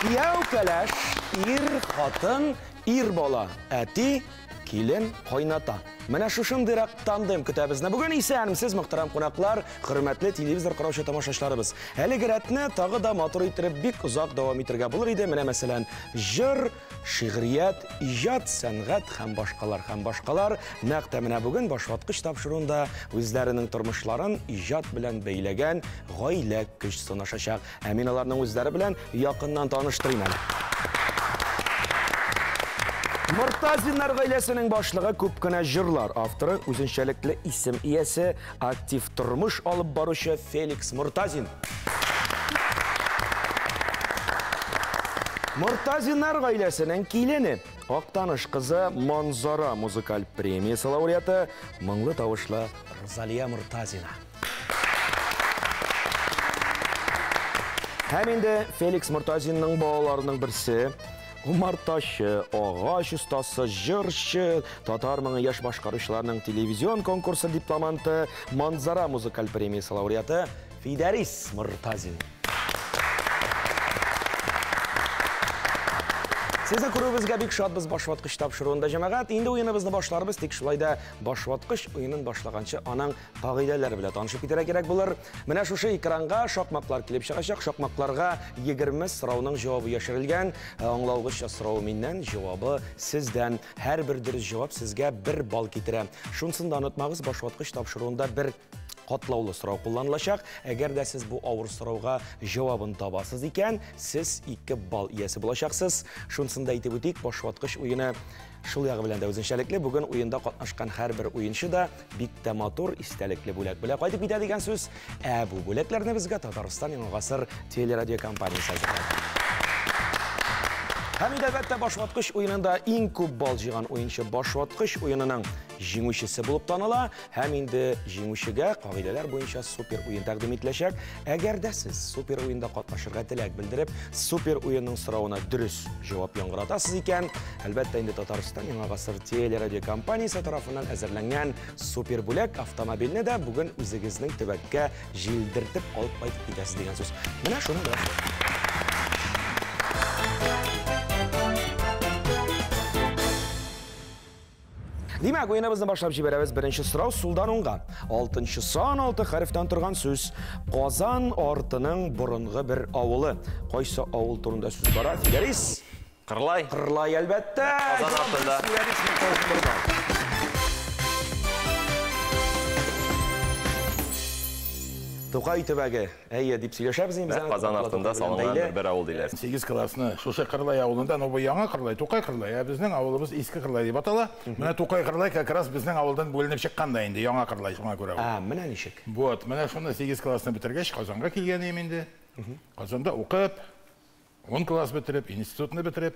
Кияү, кәләш, ир, хатын, ир бала, әти, килен, кайната. Менә шушындыйрак тандем көтә безне. Бүген исәнмесез, мөхтәрәм кунаклар, хөрмәтле телевизор караучы тамашачыларыбыз. Әлеге рәтне тагы да матур иттереп бик озак дәвам итәргә булыр иде. Менә мәсәлән, җыр, шигърият, иҗат, сәнгать һәм башкалар һәм башкалар. Нәкъ тә менә бүген Башваткыч тапшыруында үзләренең тормышларын иҗат белән бәйләгән гаилә көч сынашачак. Ә мин аларның үзләре белән якыннан таныштырыйм әле. Мортазиннар гаиләсенең башлыгы күп кенә җырлар авторы, үзенчәлекле исем иясе, актив тормыш алып баручы Феликс Мортазин. Мортазиннар гаиләсенең килене, Актаныш кызы Манзара музыкаль премиясе лауреаты, моңлы тавышлы Розалия Мортазина. Һәм инде Феликс Мортазинның балаларының берсе, умартачы, агач остасы, җырчы, татар моңы яшь башкаручыларның телевизион конкурсы дипломанты, Манзара музыкаль премиясе лауреаты Фидәрис Мортазин. Сезне күрүебезгә бик шатбыз Башваткыч тапшыруында, җәмәгать. Инде уеныбызны башларбыз, тик шулай да Башваткыч уенын башлаганчы аның кагыйдәләре белән танышып китәргә кирәк булыр. Менә шушы экранга шакмаклар килеп чыгачак. Шакмакларга 20 сорауның җавабы яшерелгән. Аңлавыгызча, сорау миннән, җавабы сездән. Һәрбер дөрес җавап сезгә бер балл китерә. Шунысын да онытмагыз, Башваткыч тапшыруында бер катлаулы сорау кулланылачак. Әгәр дә сез бу авыр сорауга җавабын табасыз икән, сез 2 балл иясе булачаксыз. Шунысын да әйтеп үтик, Башваткыч уены шул ягы белән дә үзенчәлекле. Бүген уенда катнашкан һәрбер уенчы да бик тә матур, истәлекле бүләк белән кайтып китә дигән сүз. Ә бу бүләкләрне безгә Татарстан Яңа гасыр телерадиокомпаниясе әзерләде. Һәм инде, әлбәттә, Башваткыч уенында иң күп балл җыйган уенчы Башваткыч уенының җиңүчесе булып таныла. Һәм инде җиңүчегә кагыйдәләр буенча супер уен тәкъдим ителәчәк. Әгәр дә сез супер уенда катнашырга теләк белдереп, супер уенның соравына дөрес җавап яңгыратасыз икән, әлбәттә инде Татарстан Яңа гасыр телерадиокомпаниясе тарафыннан әзерләнгән супер бүләк автомобильне дә бүген үзегезнең төбәккә җилдертеп алып кайтып китәсез дигән сүз. Менә шуны да. Димәк, уеныбызны башлап җибәрәбез. Беренче сорау сулдан уңга. Алтынчы сан алты хәрефтән торган сүз. Казан артының борынгы бер авылы. Кайсы авыл турында сүз бара? Фидәрис. Кырлай. Кырлай, әлбәттә. Казан артында. Фидәрис Мортазин. Тукай төбәге. Әйе, дип сөйләшәбез инде без аны. Казан артында салынган бер авыл диләр. 8 классны шушы Кырлай авылында, но бу яңа Кырлай, Тукай Кырлай, ә безнең авылыбыз Иске Кырлай дип атала. Менә Тукай Кырлай как раз безнең авылдан бүленеп чыккан да инде, яңа Кырлай шуңа күрә. Ә, менә ничек. Вот, менә шуны 8 классны бетергәч, Казанга килгән идем инде. Казанда укып, 10 класс бетереп, институтны бетереп,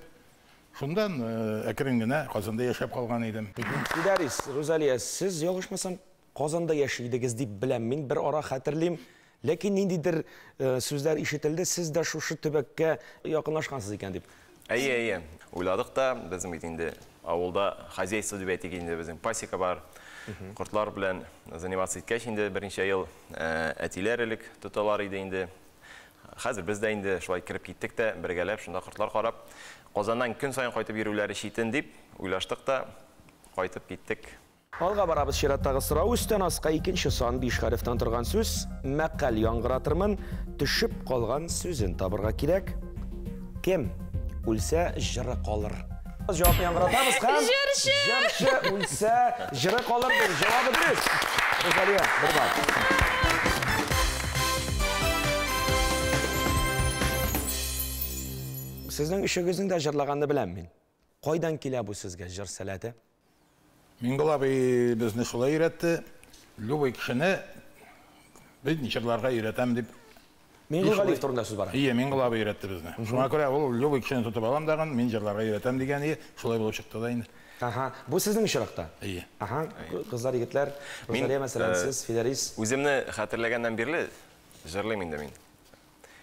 шундан әкрен генә Казанда яшәп калган идем. Фидәрис, Рузалия, сез ялгышмасам, Казанда яши идегез дип беләм мин, бер ара хәтерлим. Ләкин ниндидер сүзләр ишетелде, сез дә шушы төбәккә якынлашкансыз икән дип. Әйе, әйе. Уйладык та, безнең бит инде авылда хозяйство дип әйтик инде, безнең пасека бар. Кортлар белән заниматься иткәч инде берничә ел, әтиләр элек тоталар иде инде. Хәзер без дә инде шулай кереп киттек тә, бергәләп шунда кортлар карап, Казаннан көн саен кайтып йөрүләре читен дип уйлаштык та, кайтып киттек. Алга барабыз, чираттагы сорау өстән аска икенче сан биш хәрефтән торган сүз, мәкаль яңгыратырмын, төшеп калган сүзен табырга кирәк. Кем үлсә, җыры калыр. Җавапны яңгыратабыз һәм Җырчы! Җырчы үлсә, җыры калыр ди. Җавабы дөрес. Рузалия, бер балл. Сезнең өчегезнең дә җырлаганны беләм мин. Кайдан килә бу сезгә җыр сәләте? Миңгол абый безне шулай өйрәтте. Любой кешене без җырларга өйрәтәм дип. Миңгол Галиев турында сүз бара. Ие, Миңгол абый өйрәтте безне. Шуңа күрә ул любой кешене тотып алам дагын, мин җырларга өйрәтәм дигән ие, шулай булып чыкты да инде. Аһа, бу сезнең очракта? Ие. Аһа, кызлар, егетләр, Рузалия, мәсәлән, сез, Фидәрис. Үземне хәтерләгәннән бирле җырлыйм инде мин.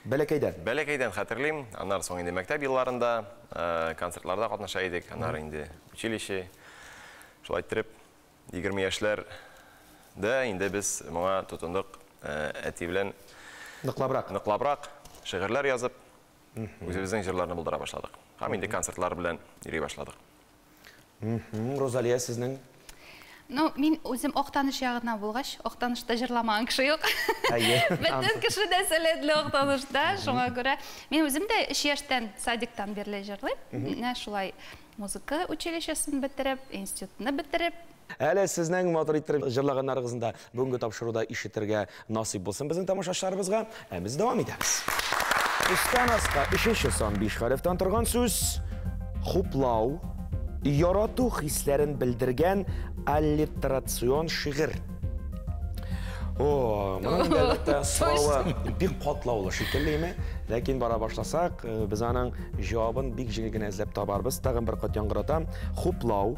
Бәләкәйдән? Бәләкәйдән хәтерлим. Аннары соң инде мәктәп елларында концертларда катнаша идек. Аннары инде училище. Шулай иттереп, 20 яшьләр дә инде без моңа тотындык әти белән. Ныклабрак. Ныклабрак шигырьләр язып. Үзебезнең җырларны булдыра башладык. Һәм инде концертлар белән йөри башладык. Розалия, сезнең? Ну, мин үзем Актаныш ягыннан булгач, Актанышта җырламаган кеше юк. Бөтен кеше дә сәләтле Актанышта, шуңа күрә мин үзем дә 3 яшьтән садиктан бирле җырлыйм. Менә шулай музыка училищесын бетереп, институтны бетереп. Әле сезнең матур иттереп җырлаганнарыгызны да бүгенге тапшыруда ишетергә насыйп булсын безнең тамашачыларыбызга. Ә без дәвам итәбез. Өстән аска өченче сан 5 хәрефтән торган сүз хуплау, ярату хисләрен белдергән аллитерацион шигырь. О, моның инде әлбәттә соравы бик катлаулы шикеллеме, ләкин бара башласак, без аның җавабын бик җиңел генә эзләп табарбыз. Тагын бер кат яңгыратам. Хуплау,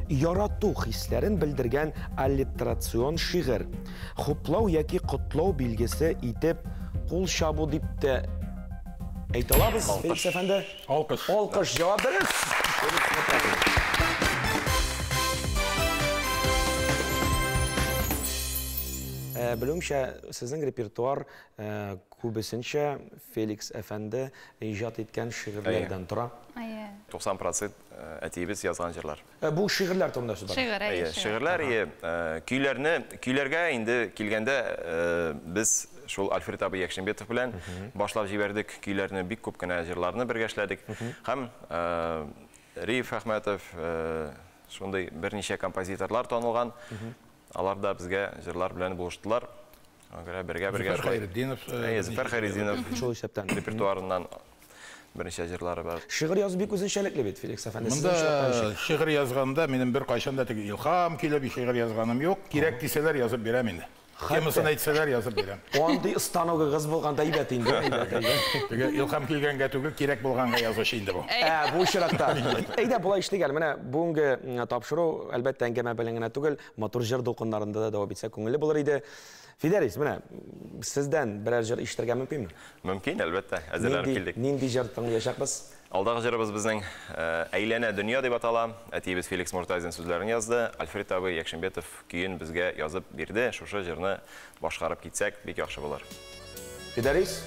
ярату хисләрен белдергән аллитерацион шигырь. Хуплау яки котлау билгесе итеп кул чабу дип тә әйтә алабыз, Феликс әфәнде. Алкыш. Алкыш, җавап дөрес. Белүемчә, сезнең репертуар күбесенчә Феликс әфәнде иҗат иткән шигырьләрдән тора. Әйе. 90% әтиебез язган җырлар. Бу шигырьләр турында сүз бара. Шигырь, әйе, шигырьләр, әйе. Көйләрне, көйләргә инде килгәндә без шул Альфред абый Якшимбетов белән башлап җибәрдек көйләрне, бик күп кенә җырларны бергә эшләдек. Һәм Риф Әхмәтов, шундый берничә композиторлар танылган. Алар да безгә җырлар белән булыштылар. Аңа бергә-бергә. Зөфәр Хәйретдинов. Әйе, Зөфәр Хәйретдинов. Шул исәптән. Репертуарыннан берничә җырлары бар. Шигырь язу бик үзенчәлекле бит, Феликс әфәнде. Монда шигырь язганда минем беркайчан да теге илһам килеп шигырь язганым юк. Кирәк дисәләр язып бирәм инде. Темасын әйтсәләр язып бирәм. Андый станогыгыз булганда әйбәт инде, әйбәт, әйбәт. Теге илһам килгәнгә түгел, кирәк булганга язучы инде бу. Ә, бу очракта. Әйдә, болай эшлик әле. Менә бүгенге тапшыру, әлбәттә, әңгәмә белән генә түгел, матур җыр дулкыннарында да дәвам итсә күңелле булыр иде. Фидәрис, менә сездән берәр җыр ишетергә мөмкинме? Мөмкин, әлбәттә. Әзерләнеп килдек. Нинди җыр тыңлаячакбыз? Алдагы җырыбыз безнең Әйләнә дөнья дип атала. Әтиебез Феликс Мортазин сүзләрен язды. Альфред абый Якшимбетов көен безгә язып бирде. Шушы җырны башкарып китсәк, бик яхшы булыр. Фидәрис,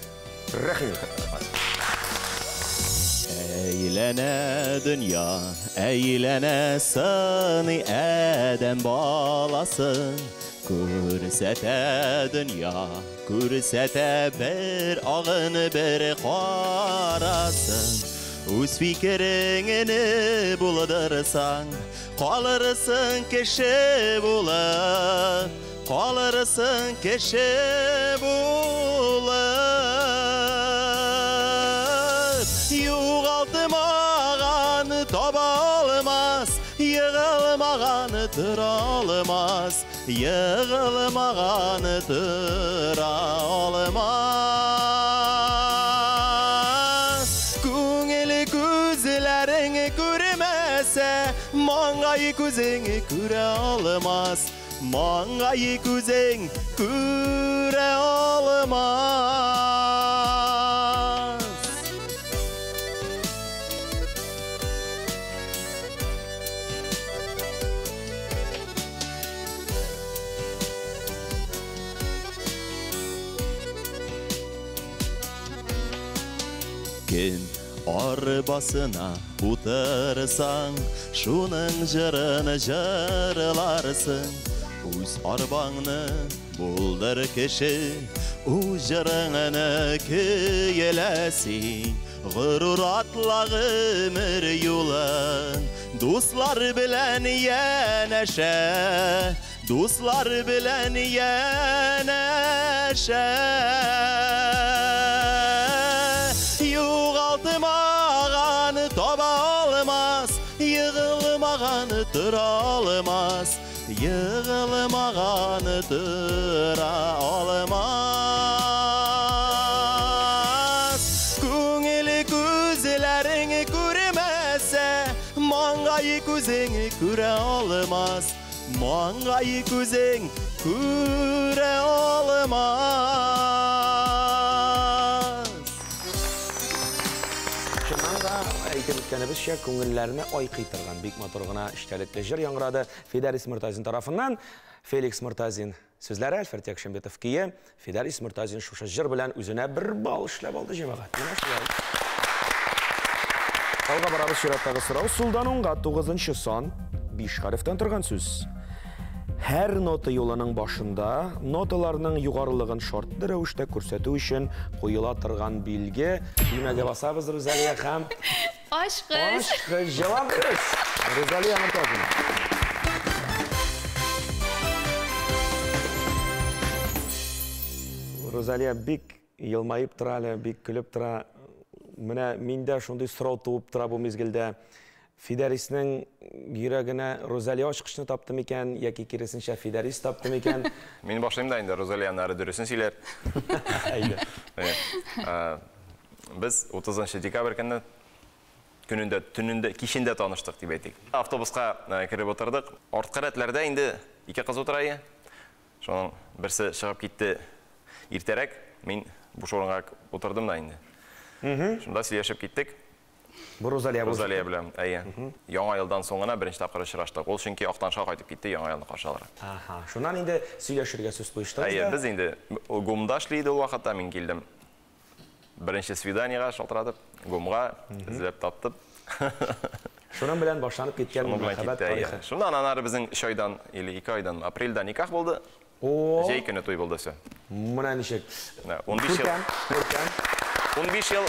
рәхим итеп. Әйләнә дөнья, әйләнә сыный адәм баласын. Күрсәтә дөнья, күрсәтә бер агын, бер карасын. Үз фикереңне булдырсаң, калырсың кеше булып, калырсың кеше булып. Югалтмаган таба алмас, егылмаган тора алмас, егылмаган тора алмас. Күңел күзләрең күрмәсә, маңгай күзең күрә алмас, маңгай күзең күрә алмас. Кем арбасына утырсаң, шуның җырын җырларсың. Үз арбаңны булдыр кеше, үз җырыңны көйләсин. Горур атла гомер юлын, дуслар белән янәшә, дуслар белән янәшә. Югалтмаган таба алмас, егылмаган тора алмас, егылмаган тора алмас. Күңел күзләрең күрмәсә, маңгай күзең күрә алмас, маңгай күзең күрә алмас. Әйтеп үткәнебезчә, күңелләрне айкый торган бик матур гына эчтәлекле җыр яңгырады Фидәрис Мортазин тарафыннан. Феликс Мортазин сүзләре, Альфред Якшимбетов көе. Фидәрис Мортазин шушы җыр белән үзенә бер бал эшләп алды, җәмәгать. Менә шулай. Алга барабыз, чираттагы сорау. Сулдан уңга 9 сан, 5 хәрефтән торган сүз. Һәр нота юлының башында ноталарның югарылыгын шартлы рәвештә күрсәтү өчен куела торган билге. Төймәгә басабыз, Рузалия, һәм Ачкыч. Ачкыч. Җавап дөрес. Рузалия Мортазина. Рузалия бик елмаеп тора әле, бик көлеп тора. Менә миндә шундый сорау туып тора бу мизгелдә. Фидәриснең йөрәгенә Рузалия ачкычны тапты микән, яки киресенчә Фидәрис тапты микән? Мин башлыйм да инде, Рузалия аннары дөресен сөйләр. Әйдә. Без 30 декабрь көнне көнендә, төнендә, кичендә таныштык дип әйтик. Автобуска кереп утырдык. Арткы рәтләрдә инде ике кыз утыра иде. Шуның берсе чыгып китте иртәрәк. Мин буш урынга утырдым да инде. Шунда сөйләшеп киттек. Бу Рузалия булды. Рузалия белән, әйе. Яңа елдан соң гына беренче тапкыр очраштык. Ул чөнки Актанышка кайтып китте, яңа елны каршы алырга. Аһа, шуннан инде сөйләшергә сүз куештыгыз. Әйе, без инде ГУМда эшли иде ул вакытта, мин килдем. Беренче свиданиега шалтыратып, ГУМга эзләп таптым. Шуның белән башланып киткән мәхәббәт тарихы. Шуннан аннары безнең 3 айдан или 2 айдан апрельдә никах булды. Җәй көне туй булды все. Менә ничек. 15 ел. 15 ел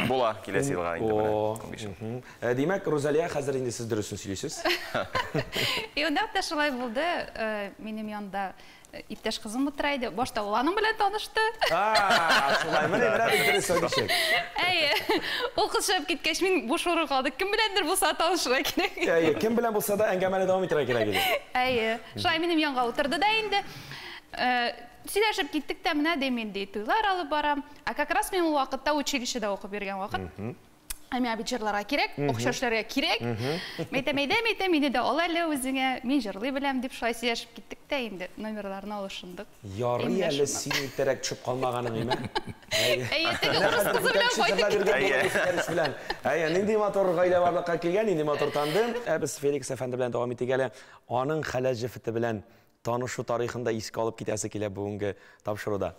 була киләсе елга инде менә. 15 ел. Димәк, Рузалия, хәзер инде сез дөресен сөйлисез. Юнак та шулай булды. Минем янда иптәш кызым утыра иде. Башта ул аның белән танышты. Шулай, менә менә бит дөрес сөйлисез. Әйе. Ул кыз чыгып киткәч, мин буш урын калды. Кем беләндер булса танышырга кирәк. Әйе, кем белән булса да әңгәмәне дәвам итәргә кирәк иде. Әйе. Шулай минем янга утырды да инде. Сөйләшеп киттек тә, менә дим инде, туйлар алып барам. Ә как раз мин ул вакытта училищеда укып йөргән вакыт. Ә миңа бит җырларга кирәк, акча эшләргә кирәк. Мәйтәм, әйдә, мәйтәм, мине дә ал әле үзеңә, мин җырлый беләм дип шулай сөйләшеп киттек тә инде, номерларны алышындык. Ярый әле син иртәрәк төшеп калмаганың, име? Әйе, теге урыс кызы белән кайтып киттек. Әйе, нинди матур гаилә барлыкка килгән, нинди матур тандем. Ә без Феликс әфәнде белән дәвам итик әле. Аның хәләл җефете белән танышу тарихын да искә алып китәсе килә бүгенге тапшыруда.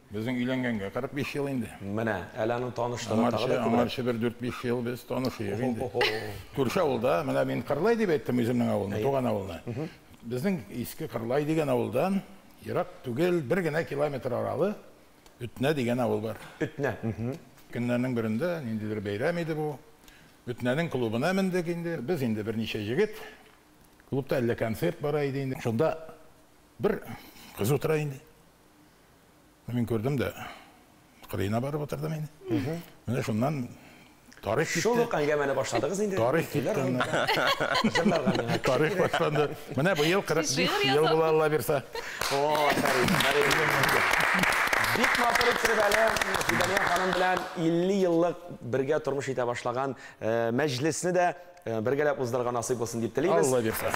Безнең өйләнгәнгә 45 ел инде. Менә, әле аның танышлыгы тагы да күбрәк. Аңарчы бер 4-5 ел без танышыйк инде. Күрше авылда, менә мин Кырлай дип әйттем үземнең авылны, туган авылны. Безнең Иске Кырлай дигән авылдан ерак түгел, бер генә километр аралы Үтнә дигән авыл бар. Үтнә. Көннәрнең берендә ниндидер бәйрәм иде бу. Үтнәнең клубына мендек инде. Без инде берничә егет. Клубта әллә концерт бара иде инде. Шунда бер кыз утыра инде. Мин күрдем дә, кырыена барып утырдым инде. Менә шуннан тарих китте. Шул ук әңгәмәне башладыгыз инде. Тарих китте. Тарих башланды. Менә быел 45 ел була, Алла бирсә. О, афәрин, Бик матур иттереп әле Фидания ханым белән 50 еллык бергә тормыш итә башлаган мәҗлесне дә бергәләп уздырырга насыйп булсын дип телибез. Алла бирсә.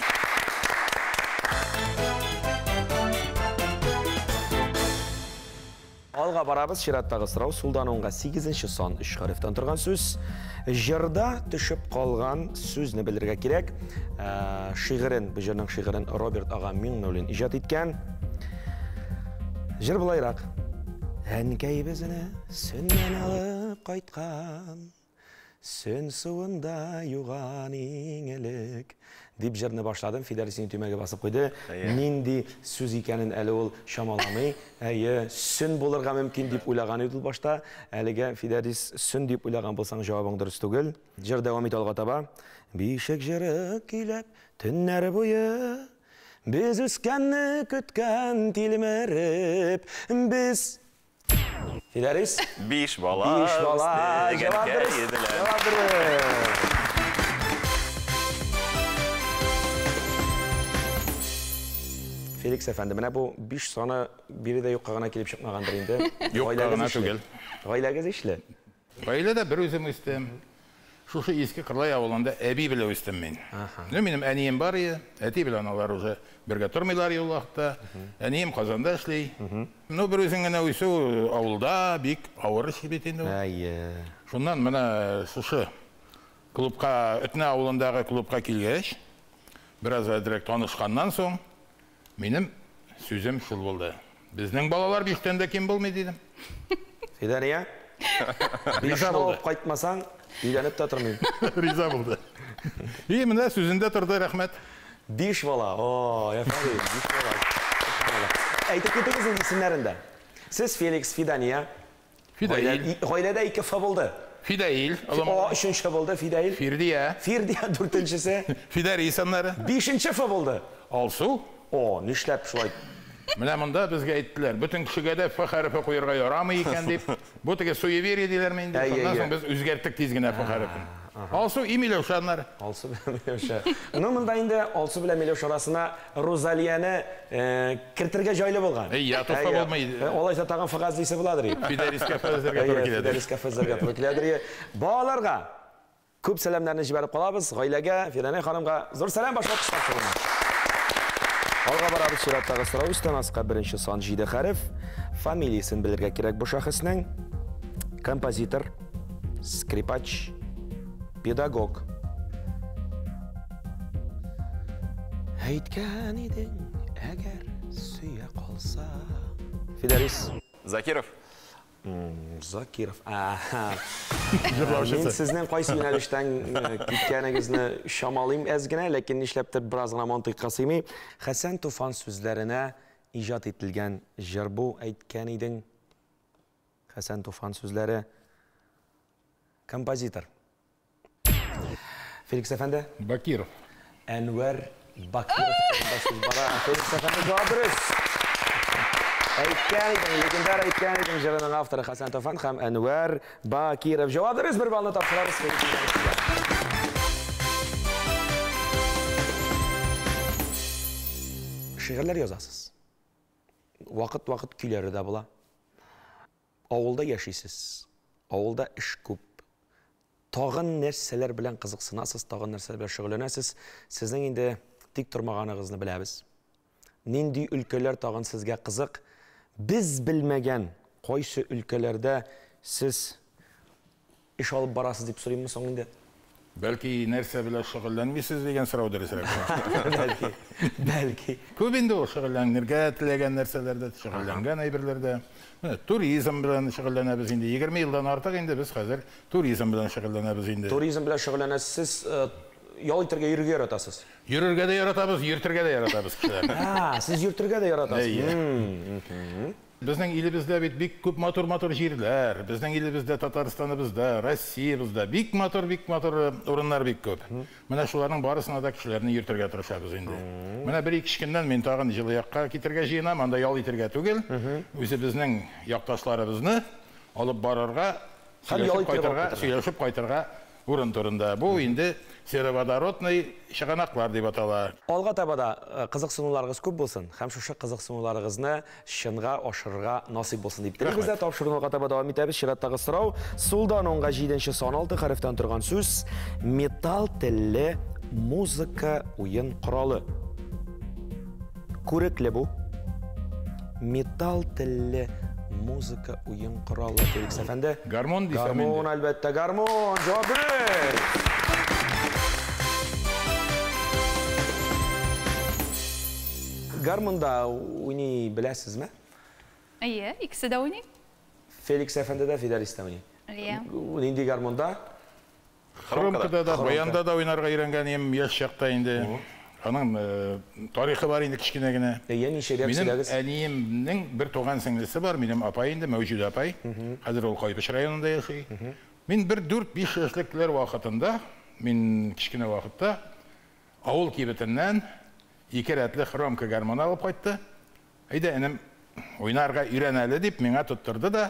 Алга барабыз, чираттагы сорау сулдан уңга 8 сан 3 хәрефтән торган сүз. Җырда төшеп калган сүзне белергә кирәк. Шигырен, бу җырның шигырен Роберт ага Миңнуллин иҗат иткән. Җыр булайрак. Әнкәй безне сөннән алып кайткан, сөн суында юган иң элек дип җырны башладым. Фидәрис инде төймәгә басып куйды. Нинди сүз икәнен әле ул чамаламый. Әйе, сөн булырга мөмкин дип уйлаган иде ул башта. Әлегә Фидәрис сөн дип уйлаган булсаң, җавабың дөрес түгел. Җыр дәвам итә алга таба. Бишек җыры көйләп төннәр буе без үскәнне көткән тилмереп без. Фидәрис? Биш бала. Биш бала. Җавап дөрес. Җавап дөрес. Феликс әфәнде, менә бу 5 саны биредә юкка гына килеп чыкмагандыр инде. Юкка гына түгел. Гаиләгез ишле? Гаиләдә бер үзем үстем. Шушы Иске Кырлай авылында әби белән үстем мин. Ну, минем әнием бар иде, әти белән алар уже бергә тормыйлар ул вакытта. Әнием Казанда эшли. Ну, бер үзең генә үсү авылда бик авыр эш бит инде. Әйе. Шуннан менә шушы клубка, Өтнә авылындагы клубка килгәч, бераз әзрәк танышканнан соң, минем сүзем шул булды. Безнең балалар биштән дә ким булмый дидем. Фидания? Риза булды. Алып кайтмасаң, өйләнеп тә тормыйм. Риза булды. И, менә сүзендә торды, рәхмәт. 5 бала. О, әфәрин, 5 бала. Әйтеп китегез инде исемнәрен дә. Сез Феликс, Фидания. Фидаил. Гаиләдә 2 Ф булды. Фидаил. О, 3-нче булды Фидаил. Фирдия. Фирдия 4-нчесе. Фидарис аннары. 5-нче Ф булды. Алсу. О, нишләп шулай? Менә монда безгә әйттеләр, бөтен кешегә дә Ф хәрефе куярга ярамый икән дип. Бу теге суеверие диләрме инде? Шуннан соң без үзгәрттек тиз генә Ф хәрефен. Алсу и Миләүшә аннары. Алсу белән Миләүшә. Ну, монда инде Алсу белән Миләүшә арасына Рузалияне кертергә җайлы булган. Әй, я, туфа булмый. Алайса тагын Ф эзлисе буладыр. Фидәрискә Ф эзләргә туры киләдер. Фидәрискә Ф эзләргә туры киләдер. Балаларга күп сәламнәрне җибәреп калабыз. Гаиләгә, Фидания ханымга зур сәлам башлап тапшыруына. Алга барабыз, чираттагы сорау өстән аска беренче сан 7 хәреф. Фамилиясен белергә кирәк бу шәхеснең. Композитор, скрипач, педагог. Әйткән идең, әгәр сөя калса. Фидарис. Закиров. Закиров. Аха. Мин сезнең кайсы юнәлештән киткәнегезне чамалыйм әз генә, ләкин нишләптер бераз гына мантыйкка сыймый. Хәсән Туфан сүзләренә иҗат ителгән җыр бу, әйткән идең. Хәсән Туфан сүзләре. Композитор. Феликс әфәнде. Бакиров. Әнвәр Бакиров турында сүз бара. Феликс әфәнде, җавап дөрес. Әйткән идең, легендар әйткән идең җырының авторы Хәсән Туфан һәм Әнвәр Бакиров. Җавап дөрес, бер баллны тапшырабыз Феликс әфәндегә. Шигырьләр язасыз. Вакыт-вакыт көйләре дә була. Авылда яшисез. Авылда эш күп. Тагын нәрсәләр белән кызыксынасыз, тагын нәрсәләр белән шөгыльләнәсез. Сезнең инде тик тормаганыгызны беләбез. Нинди өлкәләр тагын сезгә кызык? Без белмәгән кайсы өлкәләрдә сез эш алып барасыз дип сорыйммы соң инде? Бәлки нәрсә белән шөгыльләнмисез дигән сорау дөресрәк. Бәлки, бәлки. Күп инде ул шөгыльләнергә теләгән нәрсәләрдә, шөгыльләнгән әйберләрдә. Менә туризм белән шөгыльләнәбез инде. 20 елдан артык инде без хәзер туризм белән шөгыльләнәбез инде. Туризм белән шөгыльләнәсез, сез ял итәргә йөрергә яратасыз? Йөрергә дә яратабыз, йөртергә дә яратабыз кешеләрне. А, сез йөртергә дә яратасыз. Безнең илебездә бит бик күп матур-матур җирләр. Безнең илебездә, Татарстаныбызда, Россиябездә бик матур-бик матур урыннар бик күп. Менә шуларның барысына да кешеләрне йөртергә тырышабыз инде. Менә бер-ике көннән мин тагын җылы якка китергә җыенам, анда ял итергә түгел, үзебезнең якташларыбызны алып барырга, сөйләшеп кайтырга урын турында. Бу инде сероводородный чыганаклар дип атала. Алга таба да кызыксынуларыгыз күп булсын һәм шушы кызыксынуларыгызны чынга ашырырга насыйп булсын дип телибез дә. Тапшыруны алга таба дәвам итәбез. Чираттагы сорау: сулдан уңга 7-нче сан 6 хәрефтән торган сүз, металл телле музыка уен коралы. Күрекле бу. Металл телле музыка уен коралы. Феликс әфәнде. Гармон дисәм инде. Гармон, әлбәттә, гармон. Җавап дөрес. Гармонда уйный беләсезме? Әйе, икесе дә уйный. Феликс әфәнде дә, Фидарис та уйный. Әйе. Нинди гармонда? Хромкада да, баянда да уйнарга өйрәнгән идем яшь чакта инде. Аның тарихы бар инде кечкенә генә. Әйе, ничәдә сөйләгез? Минем әниемнең бер туган сеңлесе бар, минем апай инде, Мәүҗүдә апай. Хәзер ул Кайбыч районында яши. Мин бер 4-5 яшьлекләр вакытында, мин кечкенә вакытта авыл кибетеннән 2 рәтле хромка гармоны алып кайтты. Әйдә, энем, уйнарга өйрән әле дип миңа тоттырды да,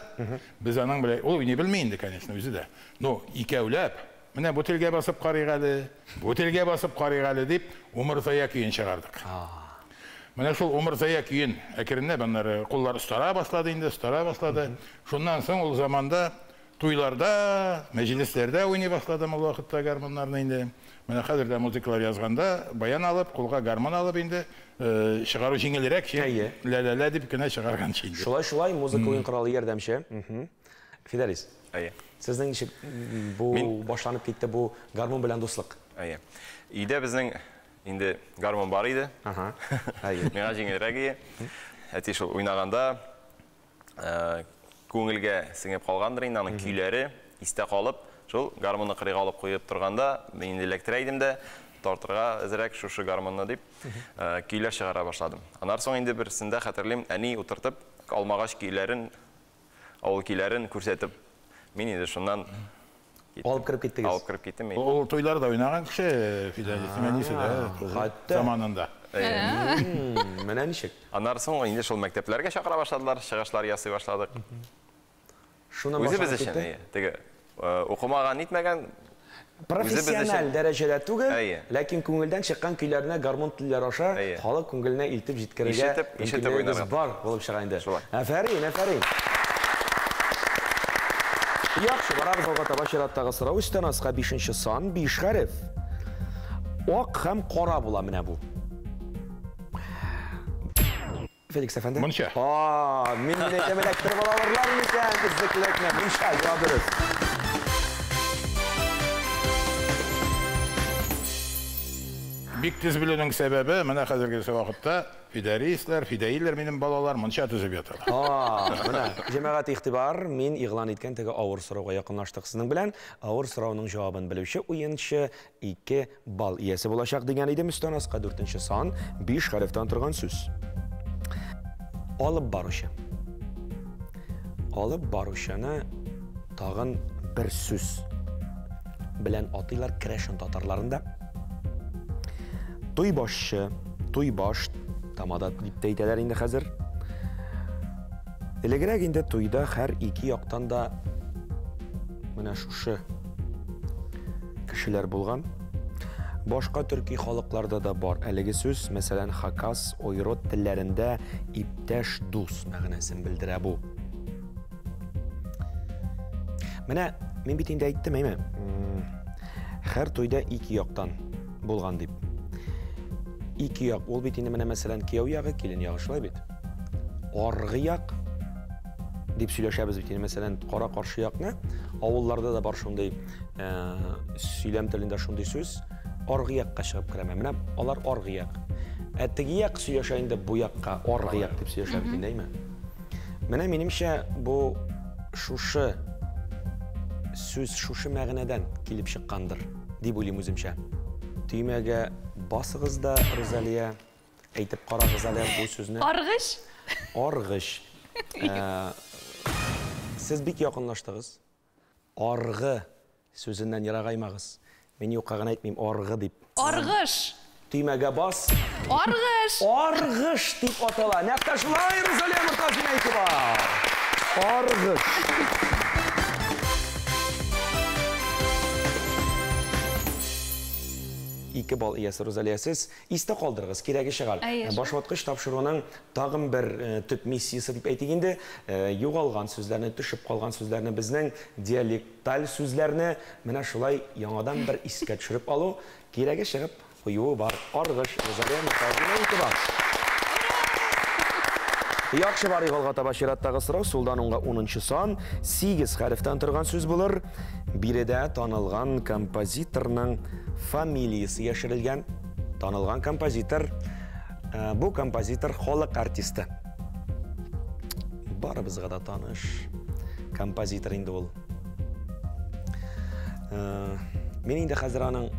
без аның белән, ул уйный белми инде, конечно, үзе дә. Но икәүләп, менә бу телгә басып карыйк әле, бу телгә басып карыйк әле дип Умырзая көен чыгардык. Менә шул Умырзая көен әкренләп аннары куллар остара башлады инде, остара башлады. Шуннан соң ул заманда туйларда, мәҗлесләрдә уйный башладым ул вакытта гармоннарны инде. Менә хәзер дә музыкалар язганда баян алып, кулга гармон алып инде чыгару җиңелрәк, ла-ла-ла дип кенә чыгарганчы инде. Шулай-шулай музыка уен коралы ярдәмче. Фидарис. Әйе. Сезнең ничек бу башланып китте бу гармон белән дуслык? Әйе. Өйдә безнең инде гармон бар иде. Ага. Әйе. Миңа җиңелрәк иде. Әти шул уйнаганда Күңелгә сеңеп калгандыр инде, аның көйләре истә калып, шул гармунны кырыйга алып куеп торганда, мин инде эләктерә идем дә, тартырга әзрәк шушы гармунны дип, көйләр чыгара башладым. Аннан соң инде берсендә хәтерлим, әни утыртып, алмагач көйләрен, авыл көйләрен күрсәтеп, мин инде шуннан киттем. Алып кереп киттегез. Алып кереп киттем. Ул туйларда уйнаган кеше, Фидәлис әнисе дә заманында. Менә ничек. Аннан соң инде шул мәктәпләргә чакыра башладылар, чыгышлар ясый башладык. Шуннан Үзебез өчен, теге укымаган, нитмәгән, профессиональ дәрәҗәдә түгел, ләкин күңелдән чыккан көйләрне гармун телләре аша халык күңеленә илтеп җиткерергә мөмкинлегебез бар булып чыга инде. Афәрин, афәрин. Яхшы, барабыз алга таба чираттагы сорау. Өстән аска 5 сан, 5 хәреф. Ак һәм кара була менә бу. Феликс әфәнде. Мунча. Мин генә әйтәм, эләктереп алаларлар микән? Эзлеклекне. Мунча, җавап дөрес. Бик тиз белүнең сәбәбе, менә хәзерге вакытта фидәрисләр, фидәиләр минем балалар мунча төзеп яталар. Менә, җәмәгать игътибар, мин игълан иткән теге авыр сорауга якынлаштык сезнең белән. Авыр сорауның җавабын белүче уенчы 2 балл иясе булачак дигән идем. Өстән аска 4 сан, 5 хәрефтән торган сүз. Алып баручы. Алып баручыны тагын бер сүз белән атыйлар керәшен татарларында. Туйбашчы, туйбаш, тамада дип тә әйтәләр инде хәзер. Элегрәк инде туйда һәр ике яктан да менә шушы кешеләр булган. Башка төрки халыкларда да бар әлеге сүз, мәсәлән, хакас, ойрот телләрендә иптәш, дус мәгънәсен белдерә бу. Менә мин бит инде әйттем, әйме? Һәр туйда ике яктан булган дип. Ике як, ул бит инде менә мәсәлән кияү ягы, килен ягы, шулай бит. Аргы як дип сөйләшәбез бит инде, мәсәлән, кара-каршы якны. Авылларда да бар шундый сөйләм телендә шундый сүз. Аргы якка чыгып керәме? Менә алар аргы як. Ә теге як сөйләшә инде бу якка, аргы як дип сөйләшә бит инде, әйме? Менә минемчә бу шушы сүз шушы мәгънәдән килеп чыккандыр дип уйлыйм үземчә. Төймәгә басыгыз да, Рузалия, әйтеп карагыз әле бу сүзне. Аргыш? Аргыш. Сез бик якынлаштыгыз. Аргы сүзеннән ерагаймагыз. Мин юкка гына әйтмим, аргы дип. Аргыш. Төймәгә бас. Аргыш. Аргыш дип атала. Нәкъ тә шулай, Рузалия Мортазина әйтеп бар. Аргыш. Ике балл иясе Рузалия, сез истә калдырыгыз, кирәге чыгар. Башваткыч тапшыруның тагын бер төп миссиясе дип әйтик инде, югалган сүзләрне, төшеп калган сүзләрне, безнең диалекталь сүзләрне менә шулай яңадан бер искә төшереп алу, кирәге чыгып куюы бар. Аргыш, Рузалия Мортазина, ике балл. Яхшы, бар алга таба чираттагы сорау, сулдан уңга 10 сан, 8 хәрефтән торган сүз булыр. Биредә танылган композиторның фамилиясе яшерелгән. Танылган композитор, бу композитор халык артисты. Барыбызга да таныш композитор инде ул. Мин инде хәзер аның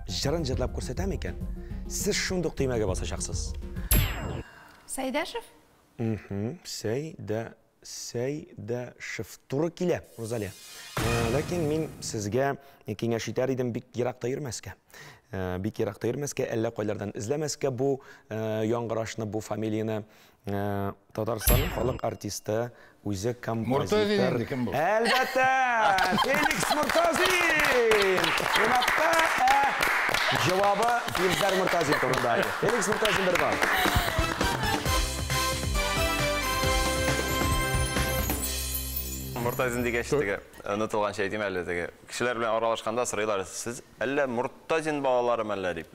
җырын җырлап күрсәтәм икән, сез шундук төймәгә басачаксыз. Сәйдәшев? Сәйдәшев. Туры килә, Рузалия. Ләкин мин сезгә киңәш итәр идем бик еракта йөрмәскә. Бик еракта йөрмәскә, әллә кайлардан эзләмәскә бу яңгырашны, бу фамилияне. Татарстанның халык артисты, үзе композитор. Муртазин кем бу? Әлбәттә, Феликс Муртазин! Кунакта җавабы Филзәр Муртазин турында. Феликс Муртазин бер бар. Муртазин дигәч, теге онытылганча әйтим әле, теге кешеләр белән аралашканда сорыйлар, сез әллә Муртазин балалары мәллә дип.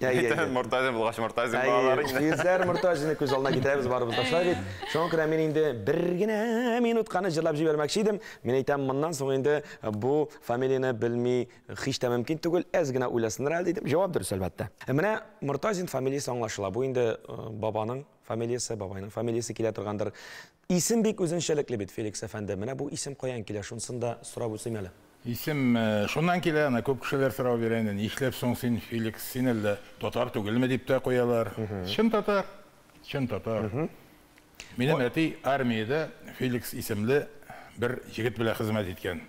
Муртазин булгач Муртазин балалары инде. Филзәр Муртазинны күз алдына китерәбез барыбыз да шулай бит. Шуңа күрә мин инде бер генә минутканы җырлап җибәрмәкче идем. Мин әйтәм, моннан соң инде бу фамилияне белми һич тә мөмкин түгел, әз генә уйласыннар әле дидем. Җавап дөрес әлбәттә. Менә Муртазин фамилиясе аңлашыла. Бу инде бабаның фамилиясе, бабайның фамилиясе килә торгандыр. Исем бик үзенчәлекле бит, Феликс әфәнде. Менә бу исем каян килә, шунысын да сорап үтсәм әле. Исем шуннан килә, ана күп кешеләр сорау бирә инде, нишләп соң син, Феликс, син әллә татар түгелме дип тә куялар. Чын татар, чын татар. Минем әти армиядә Феликс исемле бер җегет белән хезмәт иткән.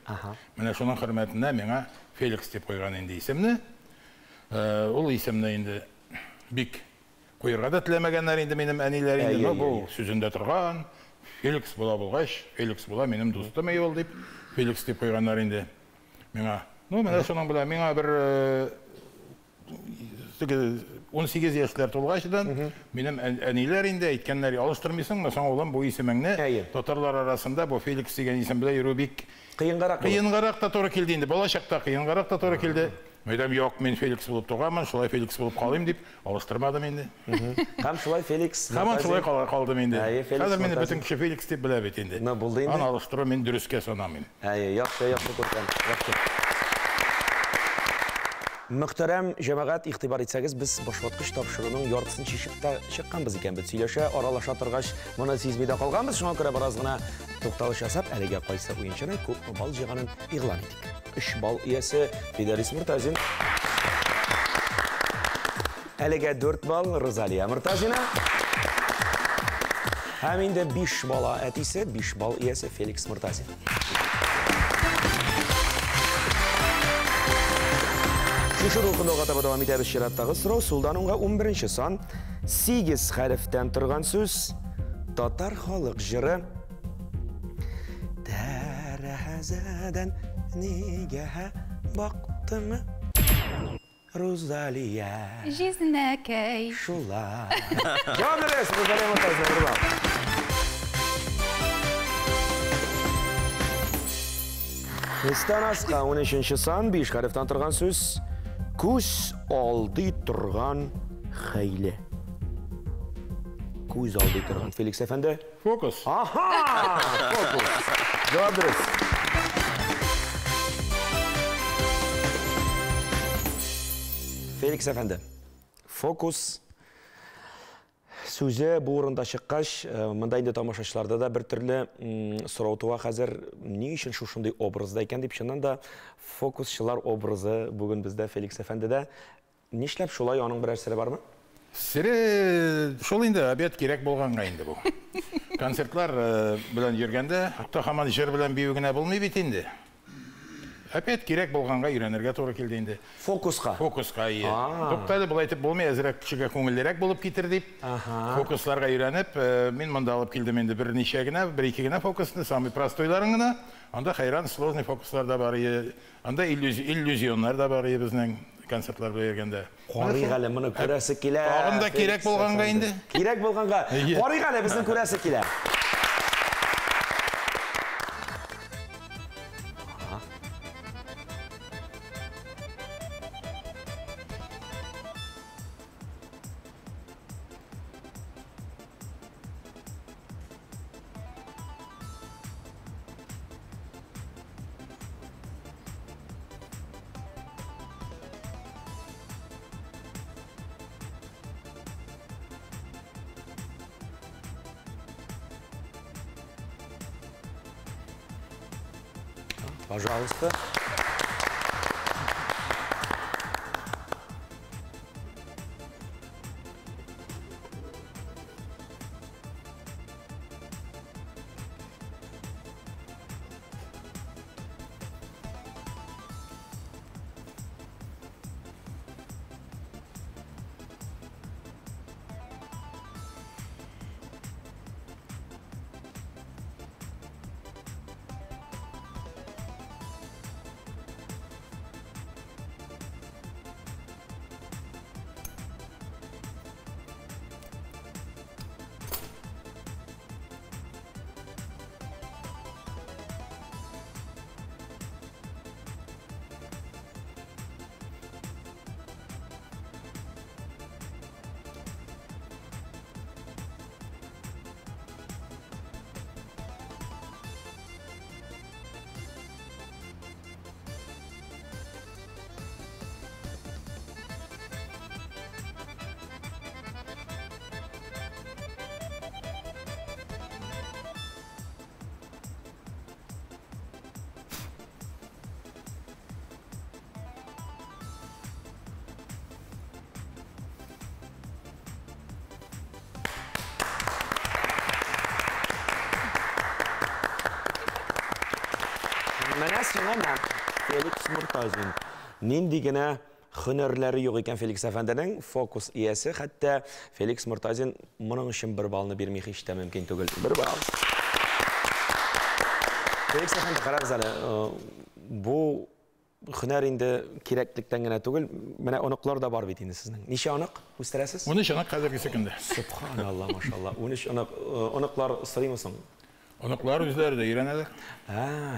Менә шуның хөрмәтенә миңа Феликс дип куйган инде исемне. Ул исемне инде бик куярга да теләмәгәннәр инде минем әниләр инде. Но бу сүзендә торган, Феликс була булгач, Феликс була минем дустым ул дип, Феликс дип куйганнар инде миңа. Ну, менә шуның белән миңа бер 18 яшьләр тулгачдан минем әниләр инде әйткәннәр, алыштырмыйсыңмы соң, улым, бу исемеңне? Татарлар арасында бу Феликс дигән исем белән йөрү бик кыенгарак. Кыенгарак та туры килде инде, балачакта кыенгарак та туры килде. Мәйдәм, юк, мин Феликс булып туганмын, шулай Феликс булып калыйм дип алыштырмадым инде. Һәм шулай Феликс. Һаман шулай калдым инде. Хәзер мине бөтен кеше Феликс дип белә бит инде. Ну, булды инде. Аны алыштыру мин дөрескә санамыйм. Әйе, яхшы, яхшы күркәм. Яхшы. Мөхтәрәм җәмәгать, игътибар итсәгез, без башваткыч тапшыруның яртысын чишеп тә чыкканбыз икән. Без сөйләшә, аралаша торгач, моны сизми дә калганбыз. Шуңа күрә бераз гына тукталыш ясап, әлегә кайсы уенчының күпме балл җыйганын игълан итик. 3 балл иясе Фидарис Муртазин. Әлегә 4 балл Розалия Муртазина. Һәм инде 5 бала әтисе, 5 балл иясе Феликс Муртазин. Шушы дулкында таба дәвам итәбез. Чираттагы сорау сулдан уңга 11 сан, 8 хәрефтән торган сүз, татар халык җыры. Тәрәзәдән нигә бактың, Розалия? Җизнәкәй. Шулай. Җавап дөрес, Розалия Муртазина, бер балл. Өстән аска 13 сан, 5 хәрефтән торган сүз, күз алдый торган хәйлә. Күз алдый торган. Феликс әфәнде. Фокус. Аһа! Фокус. Җавап дөрес. Феликс әфәнде, фокус сүзе бу урында чыккач, монда инде тамашачыларда да бер төрле сорау туа хәзер, ни өчен шушындый образда икән дип. Чыннан да фокусчылар образы бүген бездә Феликс әфәндедә. Нишләп шулай, аның берәр сере бармы? Сере шул инде, обед кирәк булганга инде бу. Концертлар белән йөргәндә, хәтта һаман җыр белән бию генә булмый бит инде. Опять кирәк булганга өйрәнергә туры килде инде. Фокуска. Фокуска, ие. Туктале, болай итеп булмый, әзрәк кешегә күңеллерәк булып китер дип. Фокусларга өйрәнеп, мин монда алып килдем инде берничә генә, бер-ике генә фокусны, самый простойларын гына. Анда хәйран сложный фокуслар да бар, ие. Анда иллюзионнар да бар, ие, безнең концертлар белән йөргәндә. Карыйк әле, моны күрәсе килә. Тагын да кирәк булганга инде. Кирәк булганга. Карыйк әле, безнең күрәсе килә. Пожалуйста. Менә сиңа мә, Феликс Мортазин. Нинди генә һөнәрләре юк икән Феликс әфәнденең, фокус иясе, хәтта Феликс Мортазин моның өчен бер баллны бирми һич тә мөмкин түгел. Бер балл. Феликс әфәнде, карагыз әле, бу һөнәр инде кирәклектән генә түгел, менә оныклар да бар бит инде сезнең. Ничә онык үстерәсез? 13 онык хәзерге көндә. Субханалла, машалла. 13 онык, оныклар сорыймы соң? Оныклар үзләре дә өйрәнәләр.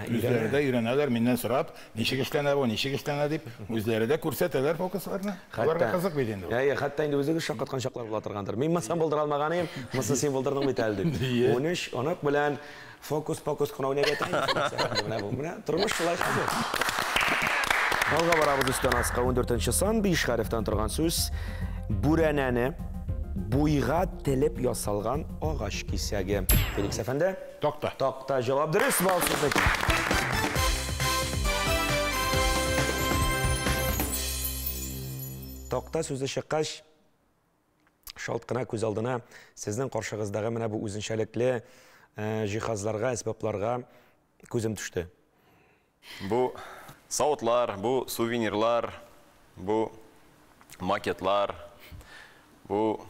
Үзләре дә өйрәнәләр, миннән сорап, ничек эшләнә бу, ничек эшләнә дип, үзләре дә күрсәтәләр фокусларны. Аларга кызык бит инде. Әйе, хәтта инде үзегез шаккаткан чаклар була торгандыр. Мин монысын булдыра алмаган идем, монысын син булдырдың бит әле дип. 13 онык белән фокус-покус кына уйнап ята инде. Менә бу, менә тормыш шулай хәзер. Алга барабыз өстән аска 14 сан, 5 хәрефтән торган сүз. Бүрәнәне буйга телеп ясалган агач кисәге. Феликс әфәнде? Такта. Такта җавап дөрес, балл сезнеке. Такта сүзе чыккач, шалт кына күз алдына сезнең каршыгыздагы менә бу үзенчәлекле җиһазларга, әсбапларга күзем төште. Бу савытлар, бу сувенирлар, бу макетлар, бу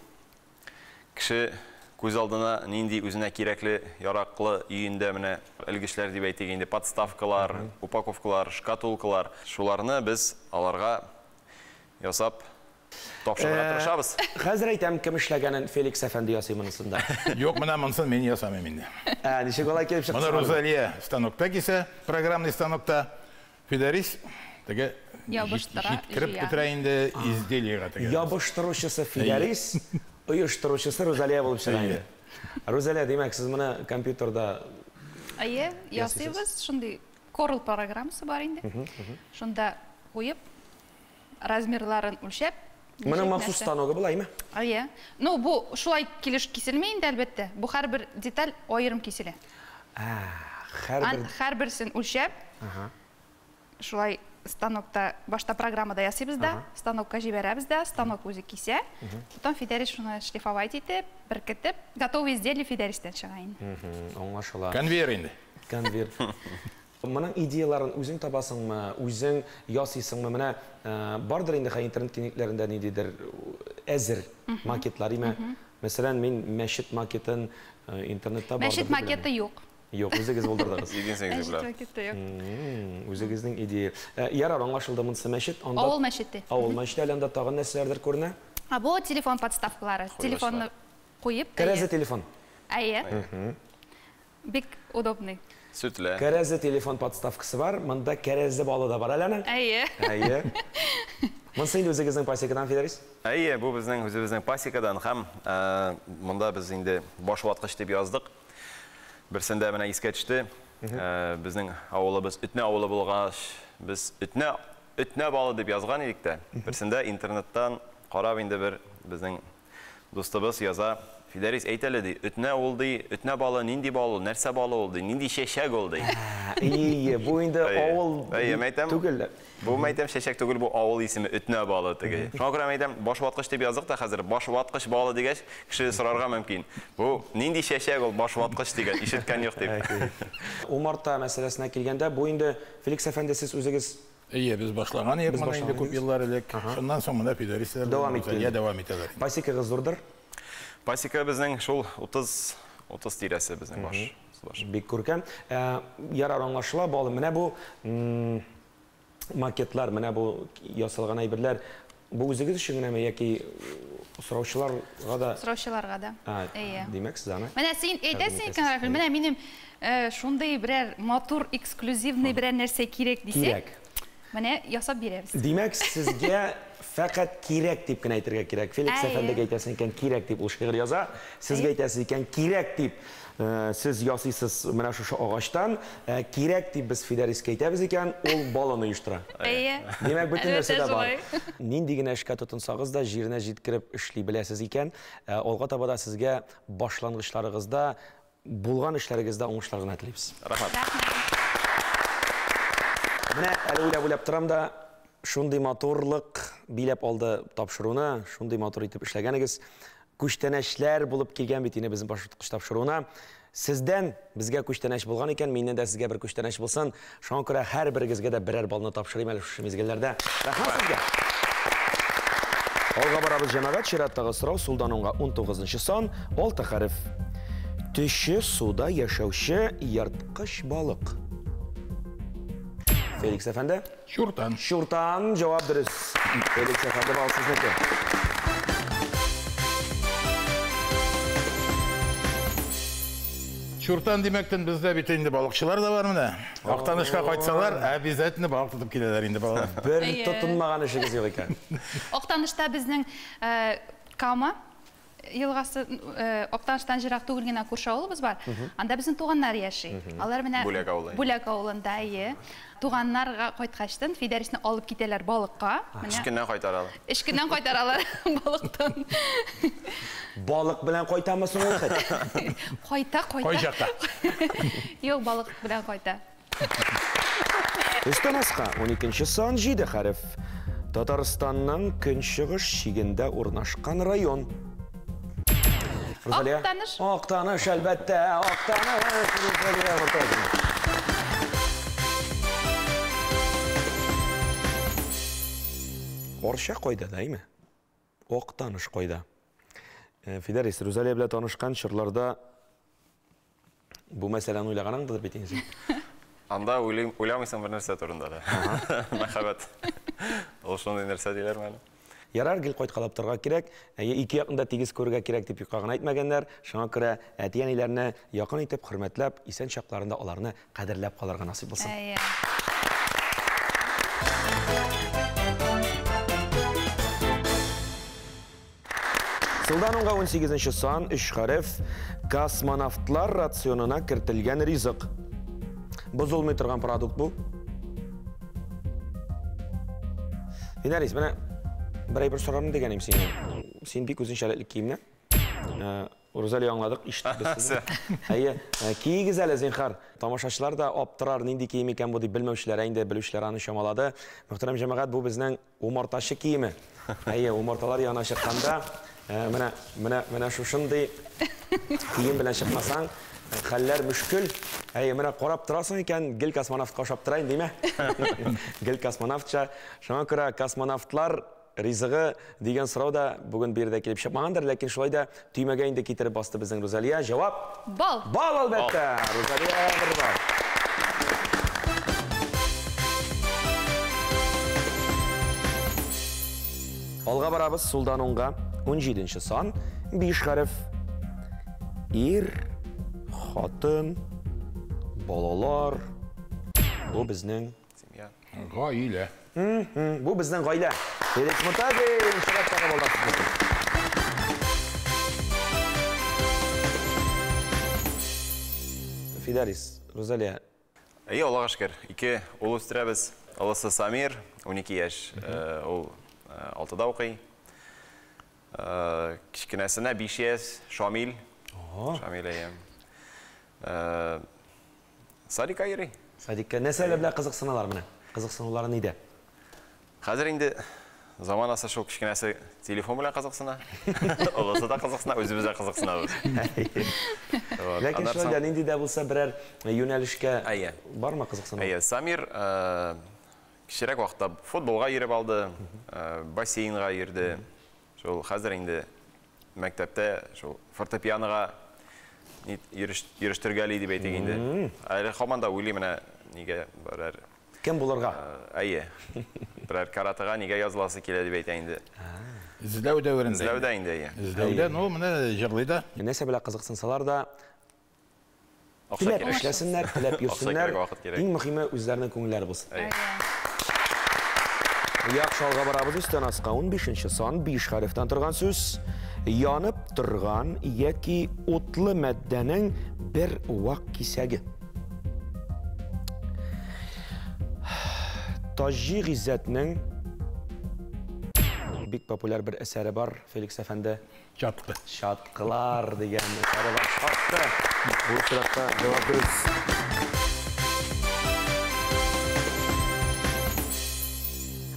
кеше күз алдына нинди үзенә кирәкле, яраклы өендә менә элгечләр дип әйтик инде, подставкалар, упаковкалар, шкатулкалар, шуларны без аларга ясап тапшырырга тырышабыз. Хәзер әйтәм, кем эшләгәнен Феликс әфәнде ясый монысында. Юк, менә монысын мин ясамыйм инде. Ничек алай килеп чыкты? Моны Рузалия станокта кисә, программный станокта. Фидарис теге җиткереп бетерә инде изделиега теге. Ябыштыручысы Фидарис, оештыручысы Рузалия булып чыга инде. Рузалия, димәк, сез моны компьютерда Әйе, ясыйбыз. Шундый Corel программасы бар инде. Шунда куеп, размерларын үлчәп. Моның махсус станогы була, әйме? Әйе. Ну, бу шулай килеш киселми инде, әлбәттә. Бу һәрбер деталь аерым киселә. Һәрберсен үлчәп. Шулай станокта, башта программада ясыйбыз да, станокка җибәрәбез дә, станок үзе кисә. Потом Фидарис шуны шлифовать итеп, беркетеп, готовый изделие Фидаристән чыга инде. Аңлашыла. Конвейер инде. Конвейер. Моның идеяларын үзең табасыңмы, үзең ясыйсыңмы? Менә бардыр инде хәзер интернет киңлекләрендә ниндидер әзер макетлар, име? Мәсәлән, мин мәчет макетын интернетта бардыр. Мәчет макеты юк. Юк, үзегез булдырдыгыз. Мәчет макеты юк. Үзегезнең идея. Ярар, аңлашылды, монысы мәчет. Авыл мәчете. Авыл мәчете, әле анда тагын нәрсәләрдер күренә? Бу телефон подставкалары. Телефонны куеп. Кәрәзле телефон. Әйе. Бик удобный. Сүтле. Кәрәзле телефон подставкасы бар. Монда кәрәзле балы да бар әле аның. Әйе. Әйе. Монысы инде үзегезнең пасекадан, Фидарис? Әйе, бу безнең үзебезнең пасекадан һәм монда без инде баш ваткыч дип яздык. Берсендә менә искә төште. Безнең авылыбыз Өтнә авылы булгач, без Өтнә Өтнә балы дип язган идек тә. Берсендә интернеттан карап инде бер безнең дустыбыз яза, Фидарис, әйт әле, ди, Өтнә ул, ди, Өтнә балы нинди бал ул, нәрсә балы ул, ди, нинди чәчәк ул, ди. Ие, бу инде авыл түгел. Бу, мәйтәм, чәчәк түгел, бу авыл исеме Өтнә балы теге. Шуңа күрә мәйтәм, баш ваткыч дип яздык та хәзер, баш ваткыч балы дигәч, кеше сорарга мөмкин. Бу нинди чәчәк ул, баш ваткыч дигән, ишеткән юк дип. Умарта мәсьәләсенә килгәндә, бу инде Феликс әфәнде, сез үзегез Әйе, без башлаган идек моны инде күп еллар элек. Шуннан соң монда Фидарислар дәвам итә. Дәвам итәләр. Пасекагыз зурдыр? Пасека безнең шул 30 тирәсе безнең баш. Бик күркәм. Ярар, аңлашыла, балы. Менә бу макетлар, менә бу ясалган әйберләр, бу үзегез өчен генәме яки сораучыларга да? Сораучыларга да. Әйе. Димәк, сез аны. Менә син әйтәсең икән, Рафил, менә минем шундый берәр матур, эксклюзивный берәр нәрсә кирәк дисәк. Кирәк. Менә ясап бирәбез. Димәк, сезгә фәкать кирәк дип кенә әйтергә кирәк. Феликс әфәндегә әйтәсең икән, кирәк дип ул шигырь яза. Сезгә әйтәсез икән, кирәк дип сез ясыйсыз менә шушы агачтан. Кирәк дип без Фидарискә әйтәбез икән, ул баланы оештыра. Әйе. Димәк, бөтен нәрсә дә бар. Нинди генә эшкә тотынсагыз да, җиренә җиткереп эшли беләсез икән, алга таба да сезгә башлангычларыгызда, булган эшләрегездә уңышлар гына телибез. Рәхмәт. Менә әле уйлап-уйлап торам да, шундый матурлык биләп алды тапшыруны, шундый матур итеп эшләгәнегез. Күчтәнәчләр булып килгән бит инде безнең башваткыч тапшыруына. Сездән безгә күчтәнәч булган икән, миннән дә сезгә бер күчтәнәч булсын. Шуңа күрә һәрберегезгә дә берәр балны тапшырыйм әле шушы мизгелләрдә. Рәхмәт сезгә. Алга барабыз, җәмәгать. Чираттагы сорау сулдан уңга 19 сан, 6 хәреф. Төче суда яшәүче ерткыч балык. Феликс әфәнде? Чуртан. Чуртан, җавап дөрес. Феликс әфәнде, бал сезнеке. Чуртан димәктән бездә бит инде балыкчылар да бар менә. Актанышка кайтсалар, обязательно балык тотып киләләр инде балалар. Бер тотынмаган эшегез юк икән. Актанышта безнең Кама елгасы, Актаныштан ерак түгел генә күрше авылыбыз бар. Анда безнең туганнар яши. Алар менә Бүләк авылы. Бүләк авылында, әйе. Туганнарга кайткачтын Фидәрисне алып китәләр балыкка. Өч көннән кайтаралар. Өч көннән кайтаралар балыктан. Балык белән кайтамы соң ул хет? Кайта, кайта. Кай чакта? Юк, балык белән кайта. Өстән аска 12 сан, 7 хәреф. Татарстанның көнчыгыш чигендә урнашкан район. Рузалия? Актаныш. Актаныш, әлбәттә, Актаныш, Рузалия Мортазина. Арча кайда, дәйме? Актаныш кайда? Фидәрис, Рузалия белән танышкан чорларда бу мәсьәләне уйлаганыңдыр бит инде. Анда уйламыйсың бер нәрсә турында да. Мәхәббәт. Ул шундый нәрсә диләрме әле? Ярар, гел кайткалап торырга кирәк. Әйе, ике якны да тигез күрергә кирәк дип юкка гына әйтмәгәннәр. Шуңа күрә әти-әниләрне якын итеп, хөрмәтләп, исән чакларында аларны кадерләп калырга насыйп булсын. Әйе. Сулдан уңга 18 сан, 3 хәреф, космонавтлар рационына кертелгән ризык. Бозылмый торган продукт бу. Финарис, менә бер әйбер сорармын дигән идем синнән. Син бик үзенчәлекле киемнән. Рузалия аңладык, ишеттек без сезне. Әйе, киегез әле, зинһар. Тамашачылар да аптырар, нинди кием икән бу дип белмәүчеләр, инде белүчеләр аны чамалады. Мөхтәрәм җәмәгать, бу безнең умартачы киеме. Әйе, умарталар янына чыкканда, менә, менә, менә шушындый кием белән чыкмасаң, хәлләр мөшкел. Әйе, менә карап торасың икән, гел космонавтка ошап тора инде, димә? Гел космонавтча. Шуңа күрә космонавтлар ризыгы дигән сорау да бүген биредә килеп чыкмагандыр, ләкин шулай да төймәгә инде китереп басты безнең Рузалия. Җавап? Бал. Бал, әлбәттә. Рузалия бер бал. Алга барабыз, сулдан уңга. 17 сан, 5 хәреф. Ир, хатын, балалар. Бу безнең семья. Гаилә. Бу безнең гаилә. Феликс Мутазин, чираттагы балдар сезнеке. Фидарис, Рузалия. Әйе, Аллага шөкер. 2 ул үстерәбез. Олысы Самир, 12 яшь. Ул 6-да укый. Кечкенәсенә 5 яшь, Шамил. Шамил, әйе. Садикка йөри. Садикка нәрсәләр белән кызыксыналар менә? Кызыксынулары нидә? Хәзер инде заманасы шул, кечкенәсе телефон белән кызыксына. Олысы да кызыксына, үзебез дә кызыксынабыз. Ләкин шулай да нинди дә булса берәр юнәлешкә бармы кызыксыну? Әйе, Самир кечерәк вакытта футболга йөреп алды, бассейнга йөрде. Шул хәзер инде мәктәптә шул фортепианога йөрештергәли дип әйтик инде. Әле һаман да уйлыйм менә нигә берәр Кем булырга? Әйе. Берәр каратега нигә языласы килә дип әйтә инде. Эзләү дәверендә. Эзләүдә инде, әйе. Эзләүдә, ну, менә җырлый да. Нәрсә белән кызыксынсалар да, Акча теләп кирәк. эшләсеннәр, теләп Акча йөрсеннәр. кирәк, вакыт кирәк. Иң мөһиме үзләренең күңелләре булсын. Әйе. Яхшы, алга барабыз. Өстән аска 15 сан, 5 хәрефтән торган сүз. Янып торган яки утлы матдәнең бер вак кисәге. Таҗи Гыйззәтнең бик популяр бер әсәре бар, Феликс әфәнде. Чаткы. Чаткылар дигән әсәре бар. Чаткы. Бу очракта җавап дөрес.